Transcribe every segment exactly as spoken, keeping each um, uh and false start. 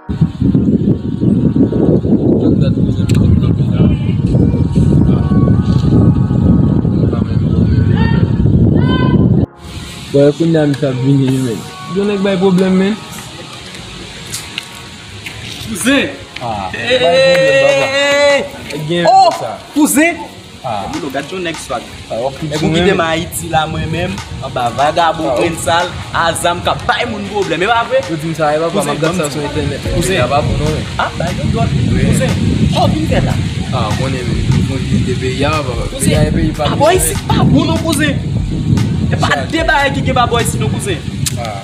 Chak dat kouzen m ap kanpe la. Ah. Mwen pa menm bon menm. Bon, kounye a misye ap vini, wi, men. Yon nèg bay pwoblèm, men. Kouzen! Ah, bay pwoblèm, papa. Hey! Gen sa. Oh! Kouzen! Ah. Eboulo, gad yon nèg swag. Ah, w ap fouti. Ebou kite m Ayiti la, mwen menm, anba vagabon, ah, grenn sal, a zam k ap bay moun pwoblèm. E pa vre? Yo di m sa, e papa, m ap gad sa sou entènèt, men peyi a pa bon non, men. Ah, bay yo dwòt, kouzen. Sa w vin fè la? Ah, w konnen, men, m konn kite peyi a, papa. Peyi a, e peyi pa bon, men. Kouzen, pa bò isit pa bon non, kouzen. E pa de bagay ki gen pa bò isit non, kouzen. Ah.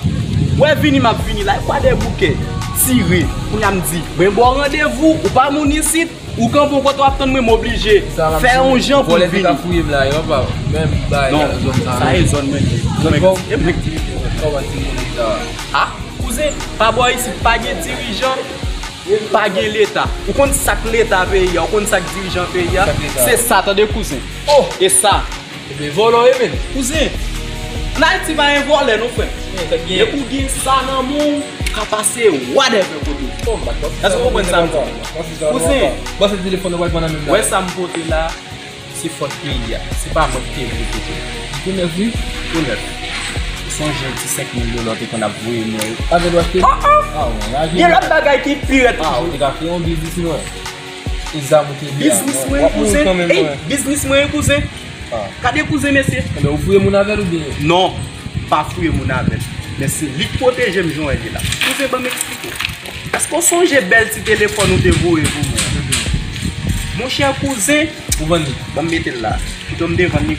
W wè vini m ap vini la, e Kwadèboukè, tire. Kounye a m di, mwen ba w randevou, ou pa moun isit. Ou kanpe yon kote w ap tann mwen, m oblije fè yon jan pou m vini. Vòlè te ka fouye m la, yo pa menm bay nan zòn sa. Non, sa e zòn mwen. Zòn mwen. E mwen ki dirije zòn. Kòman dirije zòn sa? Ah, kouzen, pa bò isit pa gen dirijan, pa gen Leta. Ou konn sa k Leta peyi a, ou konn sa k dirijan peyi a? Sa k Leta? Se sa, tande kouzen. Oh! E sa. Ebyen, vòlò ye, men. Kouzen, ann Ayiti pa gen vòlè non, frè m. Depi w gen sa nan men w, w ka pase whatever kote. Èske w konprann sa m di w? Kouzen, wè sa m pote la, se fòt peyi a. Se pa mwen ki te vle pote l. Tou nèf, wi. Tou nèf. Ou sonje ti senk mil dola w te konn ap voye mwen yo? Avè l w achte? Oh, oh! Gen lòt bagay ki pi rèd toujou. Ah, ou te ka fè yon biznis mwen. E zam ou te di a. Biznis mwen, kouzen. Ey, biznis mwen, kouzen. Ah. Gade kouzen, mesye. Enben, ou fouye moun avè l oubyen? Non, m pa fouye moun avè l. Men se li k pwoteje m jan w wè l ye la. Kouzen, ban m eksplike w. Èske w sonje bèl ti telefòn ou te voye pou mwen an? Mhm. Monchè kouzen. Ou vann li? Ban m mete l la. Pito m te vann li.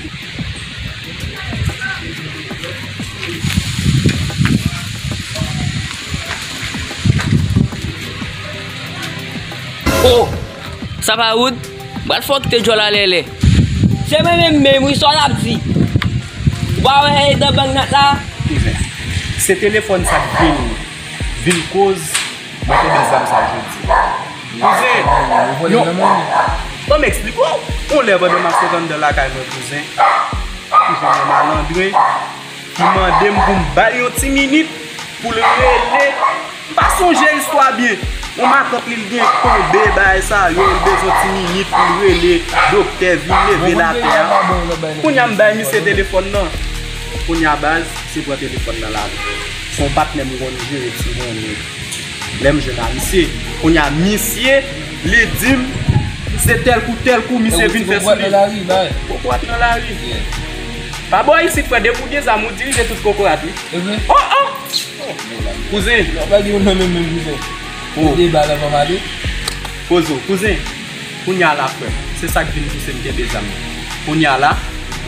Oh! Sa pa wood? M pral fè w kite djòl a lèlè. Se mwen menm menm wi, sa w ap di? Ou pa wè e dan bang nat la? Kouzen, se telefòn sa k vin, vin koz mwen kenbe zam sa jodi. Kouzen, non. Ban m eksplike w. Yon lè pandan m ap sot anndan lakay mwen, kouzen, ki jwenn yon malandren ki mande m pou m ba l yon ti minit pou l rele. M pa sonje istwa byen. Yon matant li, l gen tonbe, bagay sa yo, l bezwen ti minit pou l rele doktè vin leve l atè a. Kounye a m bay misye telefòn nan. Kounye a baz, misye pran telefòn nan lave. Se yon patnè m konn jere ti monnen. Lè m jwenn a misye, kounye a misye, li di m se tèl kou, tèl kou, misye vin fè sou li. Kokorat nan lari. Pa bò isit, frè, depi w gen zam, ou dirije tout kokorat, wi. Oh, oh! Kouzen. Oh. Pozo, kouzen. Kounye a la, frè m, se sa k vin pouse m kenbe zam nan. Kounye a la,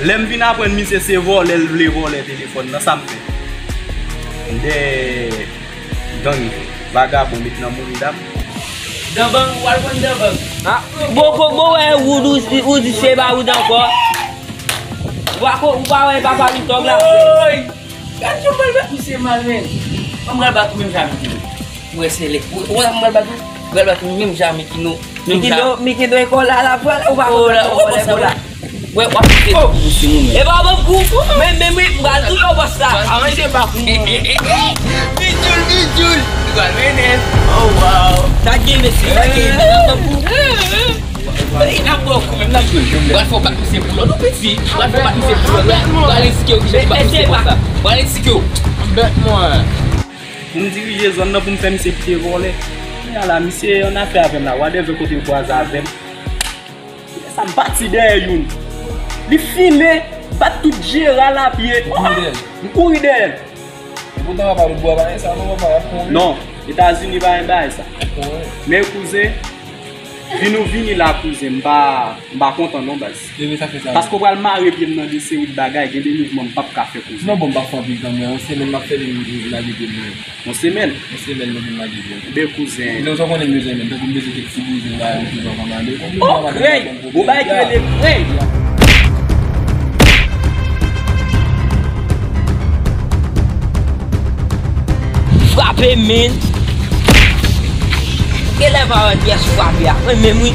lè m vin aprann misye se vòlè l vle vòlè telefòn nan, sa m fè? M dèyè gang vagabon met nan mounda m. Danbang, ou al pran danbang. Ah, bon, bon, bon, wè, ou, ou, ou di se ba ou ankò. Ou pa ko-, ou pa wè papa Louis Tòg la? Woy! Gad jan m pral bat misye mal, men. Mwen pral bat ou menm jan Mikino. Mwen se lè. Ou, ou wè mwen pral bat ou? Mwen pral bat ou menm jan Mikino. Mikino, Mikino e kòla la, pral, ou pa konn kòla, ou pa konn kòla. Wè, w ap kite kou sou moun. E pa ban kou. Men, men, men, m pral tou nan bòs la. Aranje pa pou mwen. Bidjoul, bidjoul. Li pral mennen. Oh, wow. Sa gen, mesye, sa gen, nan kou. N ap pran kou menm, n ap jwe. Pral fè w bat misye pou lòt, ou piti. Pral fè w bat misye pou lòt. Pral esplike w kijan pou bat misye konsa. Pral esplike w. Bèt mwen. Pou m dirije zòn nan, pou m fè misye kite vòlè. Kounye a la, misye annafè avè m la. Whatever kote l kwaze avè m. Sa m pati dèyè youn. Li file, bat tout jeral a pye. Ou kouri dèyè l? M kouri dèyè l. E poutan papa Loutbwa pa gen sa non, papa, y ap pran w. Non, Etazini pa gen bagay sa. Y ap pran w. Men kouzen, vin ou vini la kouzen, m pa, m pa kontan non baz. E men sa fè sa. Paske w pral mare pye m nan de seri de bagay, gen de mouvman m p ap ka fè kouzen. Non, bon, m p ap fè anpil tan, men yon semèn m ap fè li, li lage pye m nan. Yon semèn? Yon semèn mwen vin lage pye m. Ebyen kouzen. Lè w sa konnen m bezwen menm, tankou m bezwen kèk ti bouzin la, m toujou ap mande. Oh, krèy! Ou bay ki rele krèy! Frape, men. Genlè pa wè pyès frape a. Mwen menm, wi.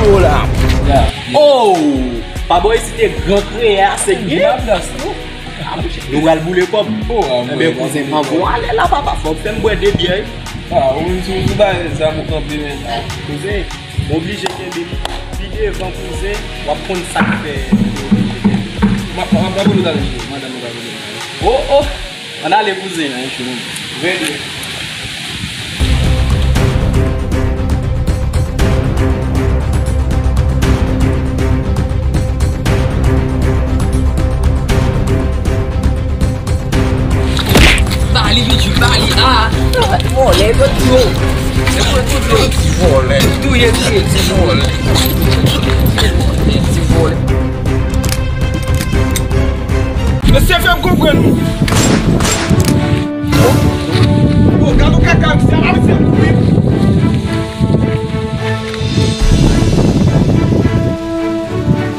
Yo la. Oh! Pa bò isit e gran kreyè a, se gen. Ah, monchè, nou pral boule kòb. Oh, ah, enben, kouzen, anvan w ale la, papa, fò w fè m bwè de byè, wi. Ah, ou menm si w sou bagay zam ou kanpe, men. Ah, kouzen, m oblije kenbe pi devan, kouzen, w ap konn sa k fè m oblije kenbe. Ma, ma, madanm nou ta vini, madanm nou ta vini. Oh, oh! Ann ale, kouzen. Rete. Ba li, Bidjou, ba li, ah! Vòlè, yo di yo. Yo pran tout dlo. Ti vòlè. Touye, touye, ti vòlè. Ti vòlè. Mesye, fè m konprann nou. Oh, gad yon kaka, misye, ala misye kouri.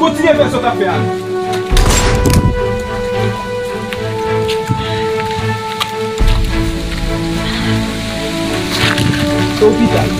Kontinye fè sa w t ap fè a. Lopital.